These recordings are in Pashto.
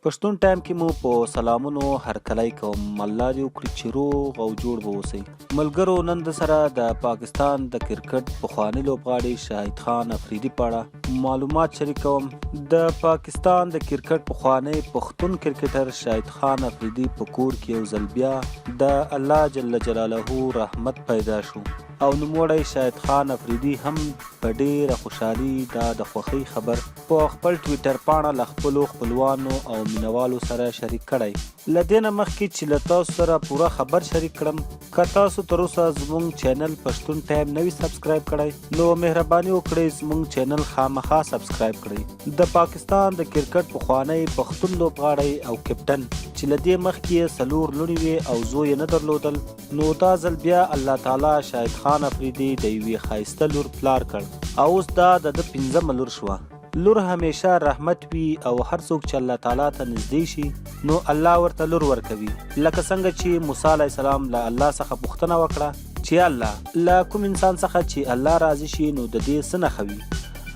پښتون ټایم کې مو په سلامونو هرکلی کوم. الله دې وکړي چې روغ او جوړ به اوسئ. ملګرو، نن د سره د پاکستان د کرکټ پخوانی لوبغاړي شاهد خان افریدي په اړه معلومات شریکوم. د پاکستان د کرکټ پخوانی پښتون کرکټر شاهد خان افریدي په کور کې یو ځل بیا د الله جل جلاله رحمت پیدا شو او نوموړی شاهد خان افریدي هم په ډیره خوشحالي دا د خوښۍ خبر په خپل ټویټر پاڼه له خپلو خپلوانو او مینوالو سره شریک کړی. له دې نه مخکې چې له تاسو سره پوره خبر شریک کړم، که تاسو تر اوسه زموږ چینل پښتون ټایم نه وي سبسکرایب کړی، نو مهرباني وکړئ زموږ چینل خامخا سبسکرایب کړئ. د پاکستان د کرکټ پخوانی پښتون لوبغاړی او کپټن چې له دې مخکې یې څلور لوڼې وې او زوی یې نه درلودل، نو دا ځل بیا الله تعالی شاهد خان افریدي د یوې ښایسته لور پلار کړ او اوس دا د ده پنځمه لور شوه. لور همیشه رحمت وي او هر څوک چې الله تعالی ته نږدې شي نو الله ورته لور ورکوي، لکه څنګه چې موسی علیه السلام له الله څخه پوښتنه وکړه چې یا الله! له کوم انسان څخه چې الله راضي شي نو د دې څه نښه وي؟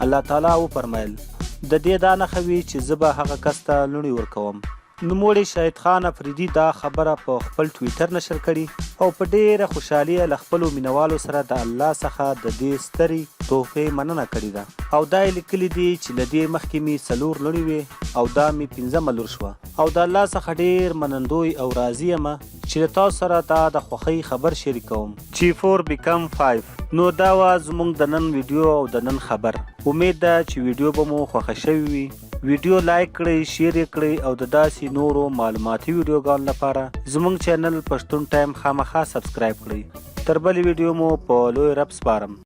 الله تعالی وفرمایل، د دې دا نښه وي چې زه به هغه کس ته لوڼې ورکوم. نوموړي شاهد خان افریدي دا خبره په خپل ټویټر نشر کړې او په ډېره خوشحالي یې له خپلو مینوالو سره د الله څخه د دې سترې تحفې مننه کړې ده او دا یې لیکلي دي چې له دې مخکې مې څلور لوڼې وې او دا مې پنځمه لور شوه او د الله څخه ډېر منندوی او راضي یم چې له تاسو سره دا د خوښۍ خبر شریکوم چې فور بیکم فایف. نو دا وه زموږ د نن ویډیو او د نن خبر. امید ده چې ویډیو به مو خوښه شوې وي. ویډیو لایک کړئ، شیر یې کړئ او د داسې نورو معلوماتي ویډیوګانو لپاره زموږ چینل پښتون ټایم خامخا سبسکرایب کړئ. تر بلې ویډیو مو په لوی رب سپارم.